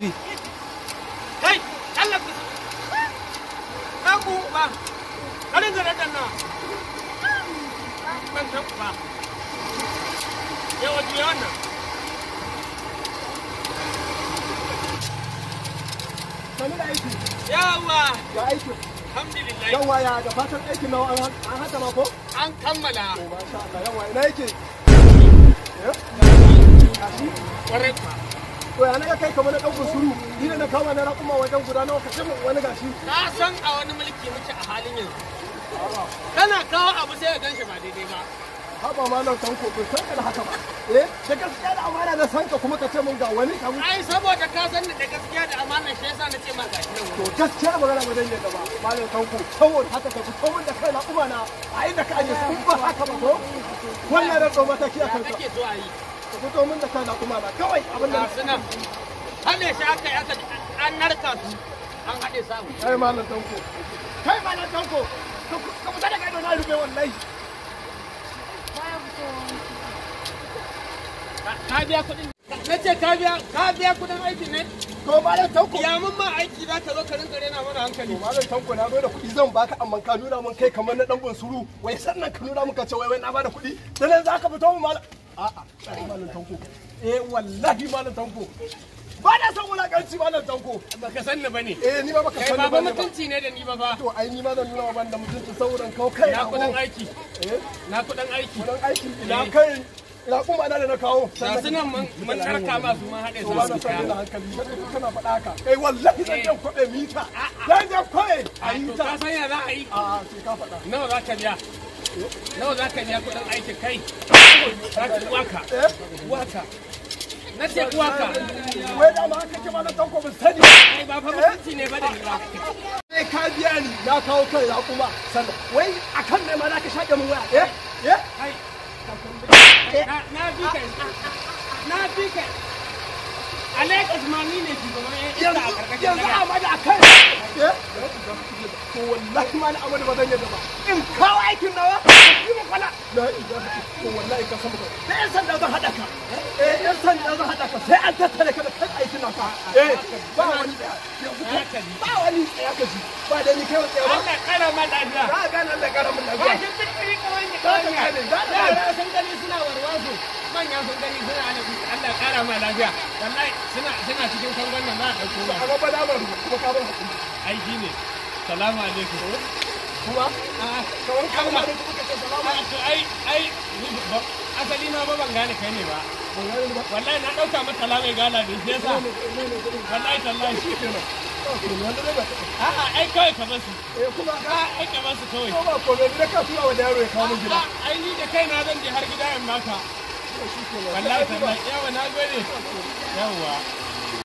Kai, Allah ku. Ku ba. Karin ga dan nan. Ban san ba. Yawa juya wannan. Sanu da aiki. Yawa. Ya aiki. Alhamdulillah. Yawa ya da fatan aikin nawa an haka ma ko? An kammala. To masha Allah yawa ina yake? Eh? Kashi? Kwarai kuwa. To ya naga kai kamar na ɗaukar suru, ni da na kama na raƙuma wajen guda nawa ka ce min wani gashi. Ka san a wani mulki muke a halin yanzu. Kana kawo abu sai ka ganshi ba daidai ba. Haba malam Tanko bai san ka da haka ba. Eh, da gaskiya da amana na san ka kuma ka ce min ga wani abu. Ai saboda ka san ni da gaskiya da amana shi yasa na ce ma gashi nan. To gaskiya magana ba zan yadda ba malam Tanko saboda haka ka fito min da kai na kuma na a inda ka aje su in ba haka ba ko? Wannan ran ɗau mataki a Ya kanka. kake so a yi? Ka fito min da kai na kuma na kawai abin da Ga su nan. Haɗe shi aka yi aka an narka su. An haɗe samu. Kai malam Tanko. Kai malam Tanko. Ka fita daga ido na rufe wallahi. Ka biya kuɗin. Na ce ka biya kuɗin aikin ne? To malam Tanko. Ya mun ma aiki za ka zo ka rinka rena mana hankali. To malam Tanko na zo da kuɗi zan baka amma ka nuna mun kai kamar na ɗan bunsuru wai sannan ka nuna mun ka ce wai wai na bada kuɗi sannan za ka fito mun malam. A'a ai malam Tanko. Eh wallahi malam Tanko. Ba na son wulakanci malam Tanko. Baka san ni bane. Eh ni ma baka Kai san ni ba bane ba. mutunci ne da ni ba ba. To ai ni ma zan nuna wa ban da mutunci sauran kawo kai Na rago. kuɗin aiki. Eh Na kuɗin aiki. kuɗin aiki ina kai raƙuma na da na kawo. Ga su nan mun narka ma su mun haɗe To su. ba na son yana hankali kada kana faɗa haka. Kai wallahi zan je kwaɓe mita. Zan je kwaɓe a yi To ta. ka san ya za a yi? A'a sai ka faɗa. Nawa za ka biya? Nawa za ka biya kuɗin aikin kai? Za ka waka. Eh? Waka. Na ce waka. Wai dama haka ke malam Tanko ban sani. Kai ba fa mutunci ne ba da ni ba. Sai ka biya ni na kawo kai raƙuma sannan wai akan me ma za ka shaƙe min waya? Eh? Eh? Kai. Na bi ka. Na bi ka. A Lagos ma ni ne shugaban 'yan iska a Yanzu ƙarƙashin yanzu daga. Amadu akan. Eh? To wallahi ma na Amadu ba zan yadda ba. In kawo aikin nawa? Yi min kwana. La ilaha to wallahi ka san ba. Da 'yan sanda zan haɗa ka. Eh 'yan sanda zan haɗa ka sai an tattare ka da kan aikin naka. Eh ba wani ɗaya. Yanzu Haka ne. ba wani tsaya ka ji. Ba da ni kai wa tsaya ba. Allah ƙara ma lafiya. Za a gane Allah ƙara min lafiya. Bashin fitiri kawai ne Za ka kawai gane, za ka gane. Yara sun gani suna warwaso, manya sun gani suna alabi. Allah ƙara ma lafiya. Wallahi suna cikin kangon nan za a ɗauko ma. Amma ba damar kuma ka bar hakuri. Ai shi ne. Salamu alaikum. Kuma A'a, kamar kalma da kuka ce salama. a'a, to ai ai ni asali ma ba ban gane kai ne ba. Ban gane ba. Wallahi na ɗauka mata lamai gala ne shi yasa. Wallahi tallahi. Shi kenan. Ba komai, wanda zai ba taɓa. A'a ai kawai ka basu. Eh kuma ka Ai ka basu kawai. ko ba komai ni da ka tura wa da yaro ya kawo min gida. A'a, ai ni da kaina zan je har gida in baka. Shi kenan. Wallahi tallahi. Yawa na gode. Yawa.